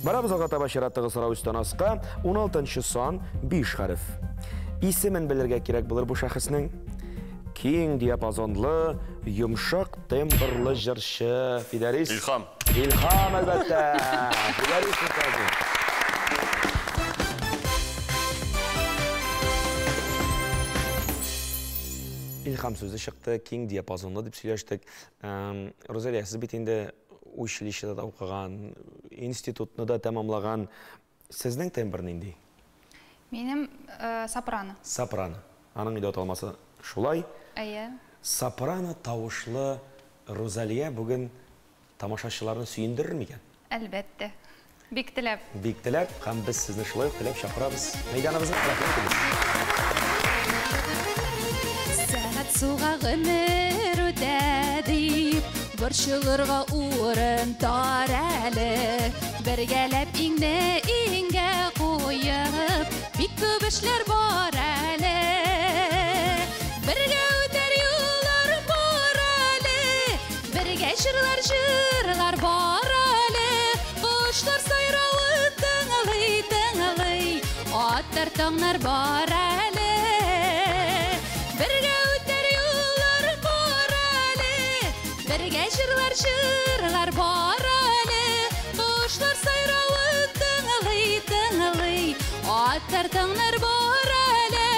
Барабыз алга таба, чираттагы сорау өстән аска. 16 сан, 5 хәреф. Исемен белергә кирәк булыр бу шәхеснең. Киң диапазонлы, йомшак тембрлы җырчы Фидәрис. Илһам. Илһам, әлбәттә. Фидәрис Мортазин. Илһам сүзе чыкты, киң диапазонлы дип сөйләштек. Рузалия, сез бит инде училищеда да укыган, институтны да тәмамлаган. Сезнең тембр нинди? Минем сопрано. Сопрано. Аның инде аталмасы шулай. Әйе. Сопрано тавышлы Рузалия бүген тамашачыларны сөендерер микән? Әлбәттә. Бик теләп. Бик теләп, һәм без сезне шулай ук теләп чакырабыз. Мәйданыбызга рәхмәт итегез. Сәгать суга гомер үтә дип, борчылырга урын тар әле. Бергәләп иңне иңгә куеп, бик күп эшләр бар әле. Бергә үтәр юллар бар әле, бергә җырлар җырлар бар әле. Кошлар сайравын тыңлый, тыңлый, аттар таңнар бар әле. Бергә үтәр юллар бар әле, бергә җырлар җырлар бар әле. Кошлар сайравын тыңлый, тыңлый, аттар таңнар бар әле.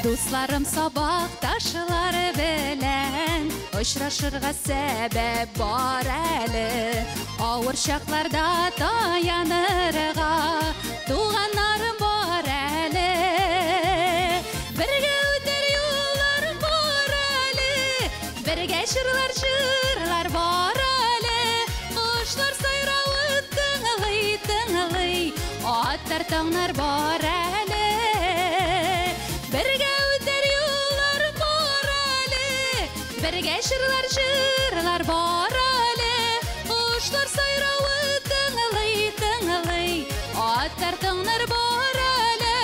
Дусларым сабакташлары белән очрашырга сәбәп бар әле. Авыр чакларда таянырга туганнарым бар әле. Бергә үтәр юллар бар әле, бергә җырлар җырлар бар әле. Кошлар сайравын тыңлый, тыңлый, аттар таңнар бар әле. Бергә үтәр юллар бар әле, бергә җырлар җырлар бар әле. Кошлар сайравын тыңлый, тыңлый, аттар таңнар бар әле.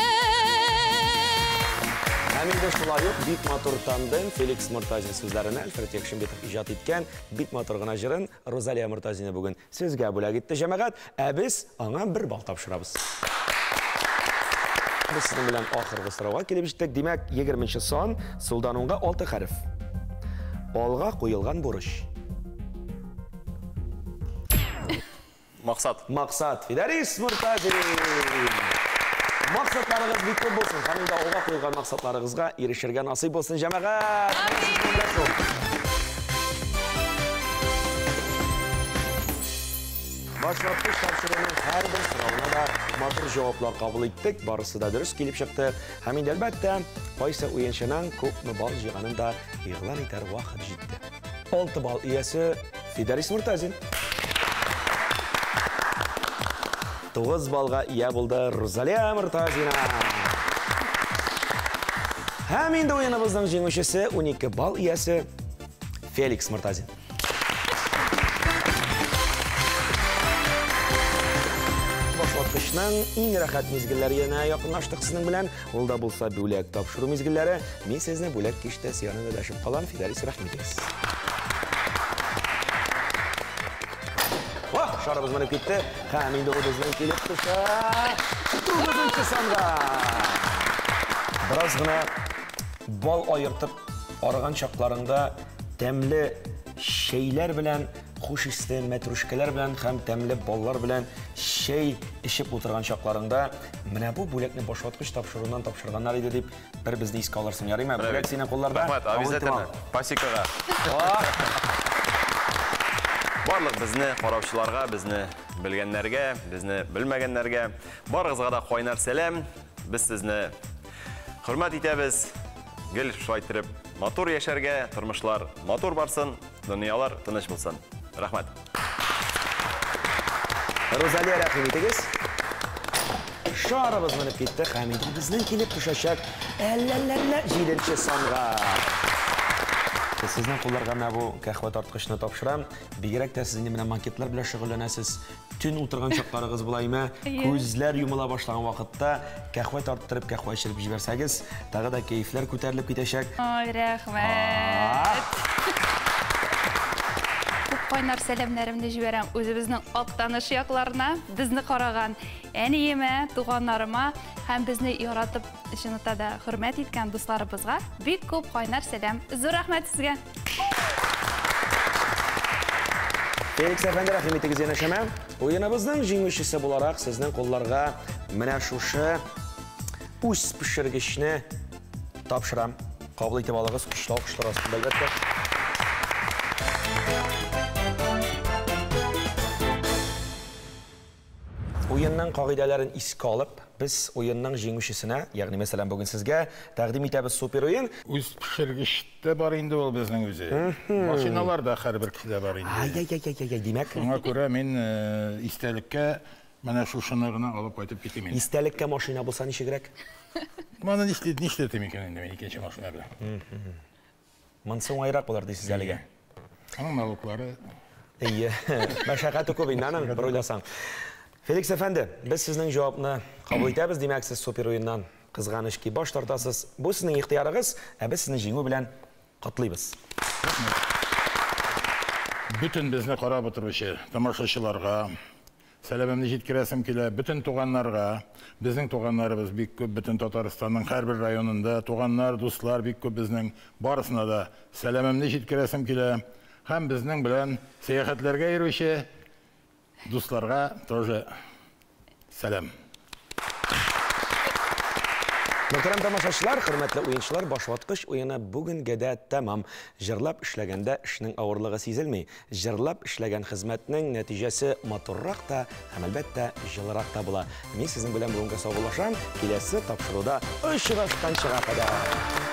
Һәм инде шулай ук бик матур тандем Феликс Мортазин сүзләренә Альфред Якшимбетов иҗат иткән бик матур гына җырын Рузалия Мортазина бүген сезгә бүләк итте, җәмәгать. Ә без аңа бер балл тапшырабыз. Без сезнең белән ахыргы сорауга килеп җиттек. Димәк, 20 сан, сулдан уңга 6 хәреф. Алга куелган бурыч. Максат. Максат. Фидәрис Мортазин. Максатларыгыз бик күп булсын. Һәм инде алга куелган максатларыгызга ирешергә насыйп булсын, җәмәгать. Башваткыч тапшыруның һәрбер соравына да матур җаваплар кабул иттек. Барысы да дөрес килеп чыкты. Һәм инде әлбәттә, кайсы уенчының күпме балл җыйганын да игълан итәр вакыт җитте. 6 балл иясе Фидәрис Мортазин. 9 баллга ия булды Рузалия Мортазина. Һәм инде уеныбызның җиңүчесе 12 балл иясе Феликс Мортазин. Башваткычның иң рәхәт мизгелләренә якынлаштык сезнең белән. Ул да булса бүләк тапшыру мизгелләре. Мин сезне бүләк киштәсе янында дәшеп калам. Фидәрис, рәхмәт итегез. Вах, шарыбыз менеп китте. Һәм инде ул безнең килеп төшә 9 санга. Бераз гына бал аертып арыган чакларында тәмле чәйләр белән, хуш исле мәтрүшкәләр белән һәм тәмле баллар белән чәй эчеп утырган чакларында менә бу бүләкне башваткыч тапшыруыннан тапшырганнар иде дип бер безне искә алырсың. Ярыймы? Бүләк синең кулларда. Рәхмәт, обязательно. Пасекага. Барлык безне караучыларга, безне белгәннәргә, безне белмәгәннәргә барыгызга да кайнар сәлам. Без сезне хөрмәт итәбез. Гел шулай итеп матур яшәргә, тормышлар матур барсын, дөньялар тыныч булсын. Рәхмәт. Рузалия, рәхим итегез. Шарыбыз менеп китте һәм инде безнең килеп төшәчәк әллә-лә-лә 7 санга. Сезнең кулларга менә бу кәһвә тарткычны тапшырам. Бигрәк тә сез инде менә макетлар белән шөгыльләнәсез. Төн утырган чакларыгыз була име? Күзләр йомыла башлаган вакытта кәһвә тарттырып, кәһвә эчереп җибәрсәгез, тагы да кәефләр күтәрелеп китәчәк. Ай, рәхмәт. кайнар сәламнәремне җибәрәм үзебезнең Актаныш якларына, безне караган әниемә, туганнарыма һәм безне яратып, чынлыкта да хөрмәт иткән дусларыбызга бик күп кайнар сәлам. Зур рәхмәт сезгә. Феликс әфәнде, рәхим итегез янәшәмә. Уеныбызның җиңүчесе буларак сезнең кулларга менә шушы үз пешергечне тапшырам. Кабул итеп алыгыз, көчле алкышлар астында, әлбәттә. Уенның кагыйдәләрен искә алып, без уенның җиңүчесенә, ягъни мәсәлән бүген сезгә тәкъдим итәбез супер уен. Үз пешергеч тә бар инде ул безнең үзе. Машиналар да һәрбер кешедә бар инде. Ай-яй-яй-яй-яй, димәк. Шуңа күрә мин истәлеккә менә шушыны гына алып кайтып китим инде. Истәлеккә машина булса ничегрәк? Моны нишләтим икән инде мин икенче машина белән? Монысы уңайрак булыр дисез әлегә. Аның налоглары. Әйе, мәшәкате күп инде аның, бер уйласаң. Феликс әфәнде, без сезнең җавапны кабул итәбез, димәк, сез супер уеннан кызганыч ки баш тартасыз. Бу сезнең ихтыярыгыз, ә без сезне җиңү белән котлыйбыз. Бөтен безне карап утыручы тамашачыларга сәламемне җиткерәсем килә, бөтен туганнарга, безнең туганнарыбыз бик күп, бөтен Татарстанның һәрбер районында туганнар, дуслар бик күп безнең, барысына да сәламемне җиткерәсем килә. Һәм безнең белән сәяхәтләргә йөрүче дусларга тоже сәлам. Мөхтәрәм тамашачылар, хөрмәтле уенчылар, башваткыч уены бүгенгә дә тәмам. Җырлап эшләгәндә эшнең авырлыгы сизелми. Җырлап эшләгән хезмәтнең нәтиҗәсе матуррак та һәм әлбәттә җылырак та була. Мин сезнең белән бүгенгә саубуллашам. Киләсе тапшыруда очрашканчыга кадәр.